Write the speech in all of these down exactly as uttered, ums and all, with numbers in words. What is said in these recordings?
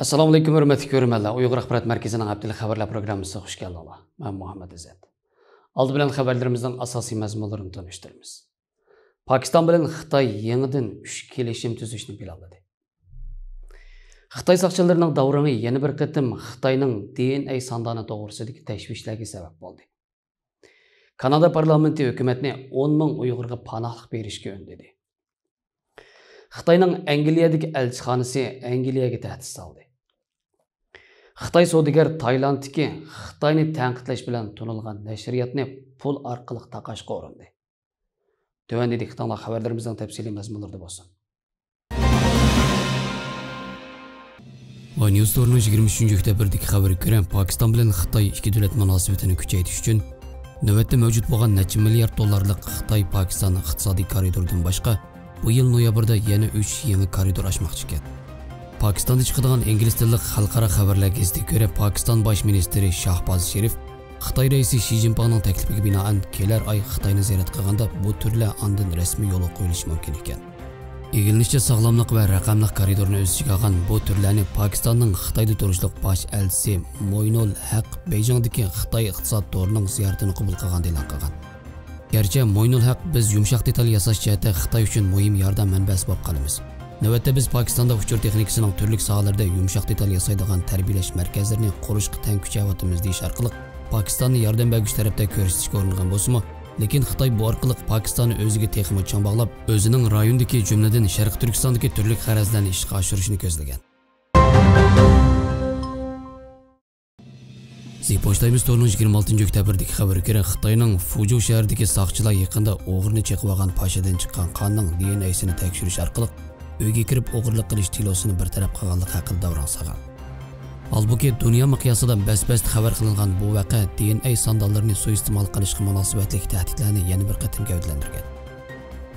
ئەسسالامۇئەلەيكۇم، ھۆرمەتلىك كۆرۈرمەنلەر. ئۇيغۇر ئاخبارات مەركىزىنىڭ ھەپتىلىك خەۋەرلەر پروگراممىسىغا خۇش كەلدىڭلار. مەن مۇھەممەد ئىززەت. ئالدى بىلەن خەۋەرلىرىمىزنىڭ ئاساسىي مەزمۇنلىرىنى تونۇشتۇرىمىز. پاكىستان بىلەن خىتاي يېڭىدىن ئۈچ كېلىشىم تۈزۈشنى پىلانلىدى. خىتاي ساقچىلىرىنىڭ داۋرىڭى يەنە بىر قېتىم خىتاينىڭ دى ئېن ئەي ساندانى توغرىسىدىكى تەشۋىشلەرگە سەۋەب بولدى. كانادا پارلامېنتى ھۆكۈمەتنى ئون مىڭ ئۇيغۇرغا پاناھلىق بېرىشكە ئۈندىدى. خىتاينىڭ ئەنگلىيەدىكى ئەلچىخانىسى ئەنگلىيەگە تەھدىت سالدى. خىتاي سودىگەر تايلاندتىكى خىتاينى تەنقىدلەش بىلەن تونۇلغان نەشرىياتنى پۇل ئارقىلىق تاقاشقا ئۇرۇندى. تۆۋەندە دىققىتىڭلار خەۋەرلىرىمىزنىڭ تەپسىلىي مەزمۇنلىرىدا بولسۇن. ۋاي نيۇز تورىنىڭ يىگىرمە ئۈچىنچى ئۆكتەبىردىكى خەۋىرىگە كۆرە، پاكىستان بىلەن خىتاي ئىككى دۆلەت مۇناسىۋىتىنى كۈچەيتىش ئۈچۈن نۆۋەتتە مەۋجۇت بولغان نەچچە مىليارد دوللارلىق خىتاي پاكىستان ئىقتىسادىي كارىدورىدىن باشقا، بۇ يىل نويابىردا يەنە ئۈچ يېڭى كارىدور ئاچماقچىكەن. پاكىستاندا چىقىدىغان ئىنگلىز تىللىق خەلقئارا خەۋەرلەر گېزىتىگە كۆرە، پاكىستان باش مىنىستىرى شاھباز شېرىف خىتاي رەئىسى شى جىنپىڭنىڭ تەكلىپىگە بىنائەن، كېلەر ئاي خىتاينى زىيارەت قىلغاندا بۇ تۈرلەر ئاندىن رەسمىي يولغا قويۇلۇشى مۇمكىن ئىكەن. ئىگىلىنىشىچە، ساغلاملىق ۋە رەقەملىق كارىدورنى ئۆز ئىچىگە ئالغان بۇ تۈرلەرنى پاكىستاننىڭ خىتايدا تۇرۇشلۇق باش ئەلچىسى موينۇل ھەق بېيجىڭدىكى خىتاي ئىقتىساد تورىنىڭ زىيارىتىنى قوبۇل قىلغاندا ئېلان قىلغان. گەرچە موينۇل ھەق، بىز يۇمشاق دېتال ياساش جەھەتتە خىتاي ئۈچۈن مۇھىم ياردەم مەنبەسى بولۇپ قالىمىز. نۆۋەتتە بىز پاكىستاندا ئۇچۇر تېخنىكىسىنىڭ تۈرلۈك ساھەلىرىدە يۇمشاق دېتال ياسايدىغان تەربىيەلەش مەركەزلىرىنى قۇرۇشقا تەڭ كۈچەۋاتىمىز دېيىش ئارقىلىق پاكىستاننى ياردەم بەرگۈچى تەرەپتە كۆرسىتىشكە ئۇرۇنغان بولسىمۇ، لېكىن خىتاي بۇ ئارقىلىق پاكىستاننى ئۆزىگە تېخىمۇ چوڭ باغلاپ، ئۆزىنىڭ رايوندىكى، جۈملىدىن شەرقىي تۈركىستاندىكى تۈرلۈك غەرەزلەرنى ئىشقا ئاشۇرۇشنى كۆزلىگەن. زى پوچتايمىز تورىنىڭ يىگىرمە ئالتىنچى ئۆكتەبىردىكى خەۋىرىگە كۆرە، خىتاينىڭ فۇجۇ شەھىرىدىكى ساقچىلار يېقىندا ئوغرىنى چېقىۋالغان پاشىدىن چىققان قاننىڭ دى ئېن ئەيسىنى تەكشۈرۈش ئارقىلىق ئۆيگە كىرىپ ئوغرىلىق قىلىش دېلوسىنى بىر تەرەپ قىلغانلىقى ھەققىدە داۋراڭ سالغان. ھالبۇكى، دۇنيا مىقياسىدا بەس-بەستە خەۋەر قىلىنغان بۇ ۋەقە دى ئېن ئەي ساندانلىرىنى سۇيىئىستېمال قىلىشقا مۇناسىۋەتلىك تەھدىتلەرنى يەنە بىر قېتىم گەۋدىلەندۈرگەن.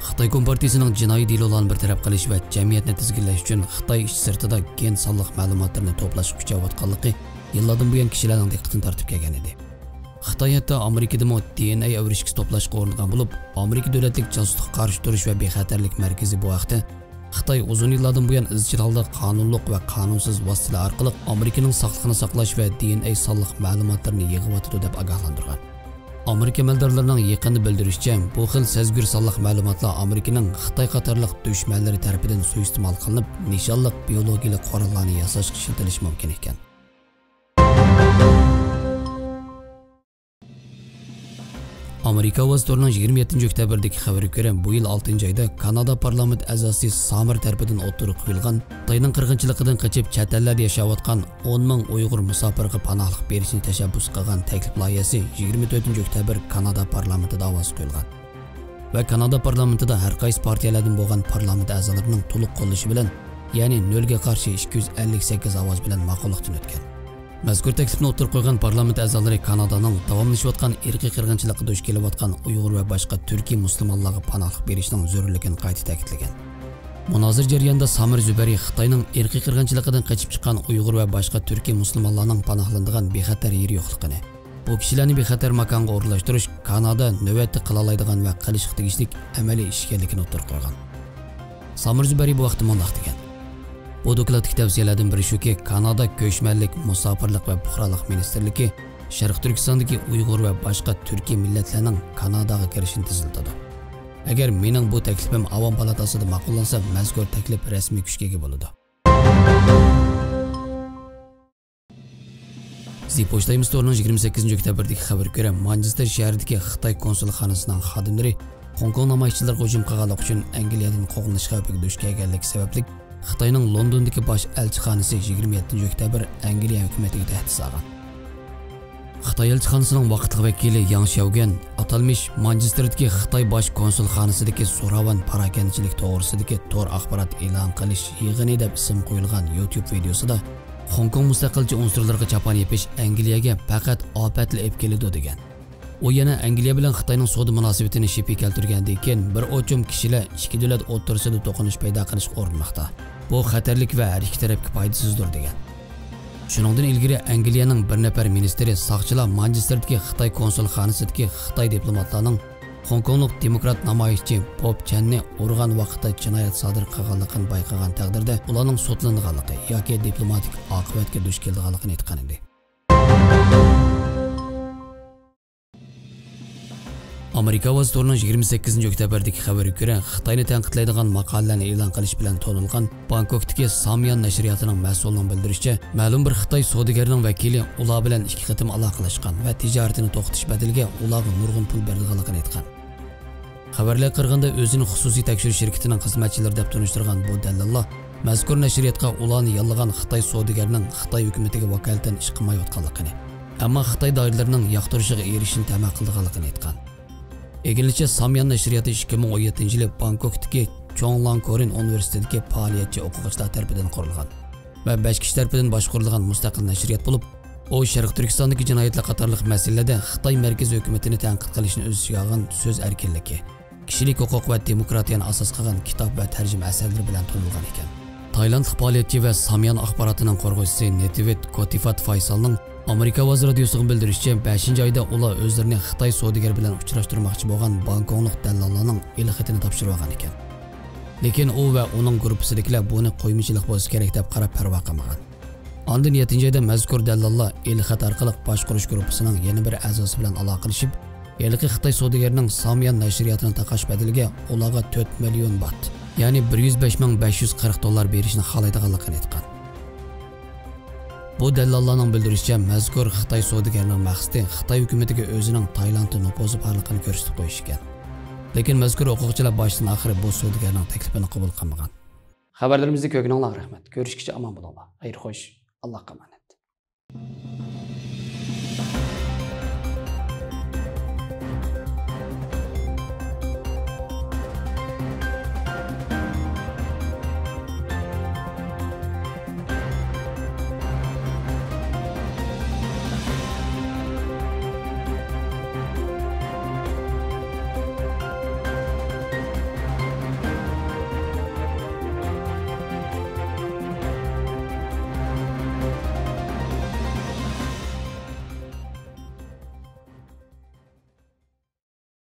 خىتاي كومپارتىيىسىنىڭ جىنايى دېلولارنى بىر تەرەپ قىلىش ۋە جەمئىيەتنى تىزگىنلەش ئۈچۈن خىتاي ئىچى سىرتىدا گېن سانلىق مەلۇماتلىرىنى توپلاشقا كۈچەۋاتقانلىقى يىللاردىن بۇيان كىشىلەرنىڭ دىققىتىنى تارتىپ كەلگەن ئىدى. خىتاي ھەتتا ئامېرىكىدىمۇ دى ئېن ئەي ئەۋرىشكىسى توپلاشقا ئۇرۇنغان بولۇپ، ئامېرىكا دۆلەتلىك جاسۇسلۇققا قارشى تۇرۇش ۋە بىخەتەرلىك مەركىزى بۇ ھەقتە، خىتاي ئۇزۇن يىللاردىن بۇيان ئىزچىل ھالدا قانۇنلۇق ۋە قانۇنسىز ۋاسىتىلەر ئارقىلىق ئامېرىكىنىڭ ساقلىقىنى ساقلاش ۋە دى ئېن ئەي سانلىق مەلۇماتلىرىنى يىغىۋاتىدۇ، دەپ ئاگاھلاندۇرغان. ئامېرىكا ئەمەلدارلىرىنىڭ يېقىندا بىلدۈرۈشىچە، بۇ خىل سەزگۈر سانلىق مەلۇماتلار ئامېرىكىنىڭ خىتاي قاتارلىق دۈشمەنلىرى تەرىپىدىن سۇيىئىستېمال قىلىنىپ، نىشانلىق بىيولوگىيەلىك قوراللارنى ياساشقا ئىشلىتىلىشى مۇمكىن ئىكەن. ئامېرىكا ئاۋازى تورىنىڭ يىگىرمە يەتتىنچى ئۆكتەبىردىكى خەۋىرىگە كۆرە، بۇ يىل ئالتىنچى ئايدا كانادا پارلامېنت ئەزاسى سامېر تەرىپىدىن ئوتتۇرىغا قويۇلغان خىتاينىڭ قىرغىنچىلىقىدىن قېچىپ چەت ئەللەردە ياشاۋاتقان ئون مىڭ ئۇيغۇر مۇساپىرغا پاناھلىق بېرىشنى تەشەببۇس قىلغان تەكلىپ لايىھەسى يىگىرمە تۆتىنچى ئۆكتەبىر كانادا پارلامېنتىدا ئاۋازغا قويۇلغان. ۋە كانادا پارلامېنتىدا ھەر قايسى پارتىيەلەردىن بولغان پارلامېنت ئەزالىرىنىڭ تولۇق قوللىشى بىلەن، يەنى نۆلگە قارشى ئىككى يۈز ئەللىك سەككىز ئاۋاز بىلەن ماقۇللۇقتىن ئۆتكەن. مەزكۇر تەكلىپنى ئوتتۇرىغا قويغان پارلامېنت ئەزالىرى كانادانىڭ داۋاملىشىۋاتقان ئىرقىي قىرغىنچىلىققا دۇچ كېلىۋاتقان ئۇيغۇر ۋە باشقا تۈركىي مۇسۇلمانلارغا پاناھلىق بېرىشنىڭ زۆرۈرلۈكىنى قايتا تەكىتلىگەن. مۇنازىرە جەريانىدا سامىر زۇبەرى خىتاينىڭ ئىرقىي قىرغىنچىلىقىدىن قېچىپ چىققان ئۇيغۇر ۋە باشقا تۈركىي مۇسۇلمانلارنىڭ پاناھلىنىدىغان بىخەتەر يېرى يوقلۇقىنى، بۇ كىشىلەرنى بىخەتەر ماكانغا ئورۇنلاشتۇرۇش كانادا نۆۋەتتە قىلالايدىغان ۋە قىلىشقا تېگىشلىك ئەمەلىي ئىش ئىكەنلىكىنى ئوتتۇرىغا قويغان. سامىر زۇبەرى بۇ ھەقتە مۇنداق دېگەن: بۇ دوكلاتتىكى تەۋسىيەلەردىن بىرى شۇكى، كانادا كۆچمەنلىك، مۇساپىرلىق ۋە پۇقرالىق مىنىستىرلىكى شەرقىي تۈركىستاندىكى ئۇيغۇر ۋە باشقا تۈركىي مىللەتلەرنىڭ كاناداغا كىرىشىنى تېزلىتىدۇ. ئەگەر مېنىڭ بۇ تەكلىپىم ئاۋام پالاتاسىدا ماقۇللانسا، مەزكۇر تەكلىپ رەسمىي كۈچكە ئىگە بولىدۇ. زى پوچتايمىز تورىنىڭ يىگىرمە سەككىزىنچى ئۆكتەبىردىكى خەۋىرىگە كۆرە، مانچېستېر شەھىرىدىكى خىتاي كونسۇلخانىسىنىڭ خادىملىرى خوڭكوڭ نامايىشچىلىرىغا ھۇجۇم قىلغانلىقى ئۈچۈن ئەنگلىيەدىن قوغلىنىش خەۋپىگە دۇچ كەلگەنلىكى سەۋەبلىك، خىتاينىڭ لوندوندىكى باش ئەلچىخانىسى يىگىرمە يەتتىنچى ئۆكتەبىر ئەنگلىيە ھۆكۈمىتىگە تەھدىت سالغان. خىتاي ئەلچىخانىسىنىڭ ۋاقىتلىق ۋەكىلى ياڭ شياۋگۈەن ئاتالمىش مانچېستېردىكى خىتاي باش كونسۇلخانىسىدىكى زوراۋان پاراكەندىچىلىك توغرىسىدىكى تور ئاخبارات ئېلان قىلىش يىغىنى دەپ ئىسىم قويۇلغان يۇتيۇب ۋىدىيوسىدا، خوڭكوڭ مۇستەقىلچى ئۇنسۇرلىرىغا چاپان يېپىش ئەنگلىيەگە پەقەت ئاپەتلا ئېلىپ كېلىدۇ، دېگەن. ئۇ يەنە ئەنگلىيە بىلەن خىتاينىڭ سودا مۇناسىۋىتىنى شىپى كەلتۈرگەندىن كېيىن، بىر ئوچۇم كىشىلەر ئىككى دۆلەت ئوتتۇرىسىدا توقۇنۇش پەيدا قىلىشقا ئۇرۇنماقتا. بۇ خەتەرلىك ۋە ھەر ئىككى تەرەپكە پايدىسىزدۇر، دېگەن. شۇنىڭدىن ئىلگىرى ئەنگلىيەنىڭ بىر نەپەر مىنىستىرى ساقچىلار مانچېستېردىكى خىتاي كونسۇلخانىسىدىكى خىتاي دىپلوماتلارنىڭ خوڭكوڭلۇق دېموكرات نامايىشچى بوب چەننى ئۇرغان ۋاقىتتا جىنايەت سادىر قىلغانلىقىنى بايقىغان تەقدىردە، ئۇلارنىڭ سوتلىنىدىغانلىقى ياكى دىپلوماتىك ئاقىۋەتكە دۇچ كېلىدىغانلىقىنى ئېيتقان ئىدى. ئامېرىكا ئاۋازى تورىنىڭ يىگىرمە سەككىزىنچى ئۆكتەبىردىكى خەۋىرىگە كۆرە، خىتاينى تەنقىدلەيدىغان ماقالىلەرنى ئېلان قىلىش بىلەن تونۇلغان بانكوكتىكى ساميان نەشرىياتىنىڭ مەسئۇلىنىڭ بىلدۈرۈشىچە، مەلۇم بىر خىتاي سودىگەرنىڭ ۋەكىلى ئۇلار بىلەن ئىككى قېتىم ئالاقىلەشكەن ۋە تىجارىتىنى توختىتىش بەدىلىگە ئۇلارغا نۇرغۇن پۇل بېرىدىغانلىقىنى ئېيتقان. خەۋەرلەرگە قارىغاندا، ئۆزىنى خۇسۇسىي تەكشۈرۈش شىركىتىنىڭ خىزمەتچىلىرى دەپ تونۇشتۇرغان بۇ دەللاللار مەزكۇر نەشرىياتقا ئۇلارنى ياللىغان خىتاي سودىگەرنىڭ خىتاي ھۆكۈمىتىگە ۋاكالىتەن ئىش قىلمايۋاتقانلىقىنى، ئەمما خىتاي دائىرىلىرىنىڭ ياقتۇرۇشىغا ئېرىشىشنى تەمە قىلىدىغانلىقىنى ئېيتقان. ئىگىلىنىشىچە، ساميان نەشرىياتى ئىككى مىڭ ئون يەتتىنچى يىلى بانكوكتىكى چوڭلانكورىن ئۇنىۋېرسىتېتىدىكى پائالىيەتچى ئوقۇغۇچىلار تەرىپىدىن قۇرۇلغان ۋە بەش كىشى تەرىپىدىن باشقۇرۇلغان مۇستەقىل نەشرىيات بولۇپ، ئۇ شەرقىي تۈركىستاندىكى جىنايەتلەر قاتارلىق مەسىلىلەردە خىتاي مەركىزىي ھۆكۈمىتىنى تەنقىد قىلىشنى ئۆز ئىچىگە ئالغان سۆز ئەركىنلىكى، كىشىلىك ھوقۇق ۋە دېموكراتىيەنى ئاساس قىلغان كىتاب ۋە تەرجىمە ئەسەرلىرى بىلەن تونۇلغان ئىكەن. تايلاندلىق پائالىيەتچى ۋە ساميان ئاخباراتىنىڭ قورغۇچىسى نېتىۋىت كوتىفات فايسالنىڭ ئامېرىكا ئاۋازى رادىيوسىغا بىلدۈرۈشىچە، بەشىنچى ئايدا ئۇلار ئۆزلىرىنى خىتاي سودىگىرى بىلەن ئۇچراشتۇرماقچى بولغان گوڭكوڭلۇق دەللاللارنىڭ ئېلخېتىنى تاپشۇرۇۋالغان ئىكەن. لېكىن ئۇ ۋە ئۇنىڭ گۇرۇپپىسىدىكىلەر بۇنى قويمىچىلىق بولسا كېرەك دەپ قاراپ پەرۋا قىلمىغان. ئاندىن يەتتىنچى ئايدا مەزكۇر دەللاللار ئېلخەت ئارقىلىق باشقۇرۇش گۇرۇپپىسىنىڭ يەنە بىر ئەزاسى بىلەن ئالاقىلىشىپ، ھېلىقى خىتاي سودىگىرىنىڭ ساميان نەشرىياتىنى تاقاش بەدىلىگە ئۇلارغا تۆت مىليون بات، يەنى بىر يۈز بەش مىڭ بەش يۈز قىرىق دوللار بېرىشنى خالايدىغانلىقىنى ئېيتقان. بۇ دەللاللارنىڭ بىلدۈرۈشىچە، مەزكۇر خىتاي سودىگەرنىڭ مەقسىتى خىتاي ھۆكۈمىتىگە ئۆزىنىڭ تايلاندتا نوپۇزى بارلىقىنى كۆرسىتىپ قويۇش ئىكەن. لېكىن مەزكۇر ھوقۇقچىلار باشتىن ئاخىر بۇ سودىگەرنىڭ تەكلىپىنى قوبۇل قىلمىغان. خەۋەرلىرىمىزنى كۆرگىنىڭلارغا رەھمەت. كۆرۈشكىچە ئامان بولۇڭلار. خەير خوش. ئاللاھقا ئامانەت.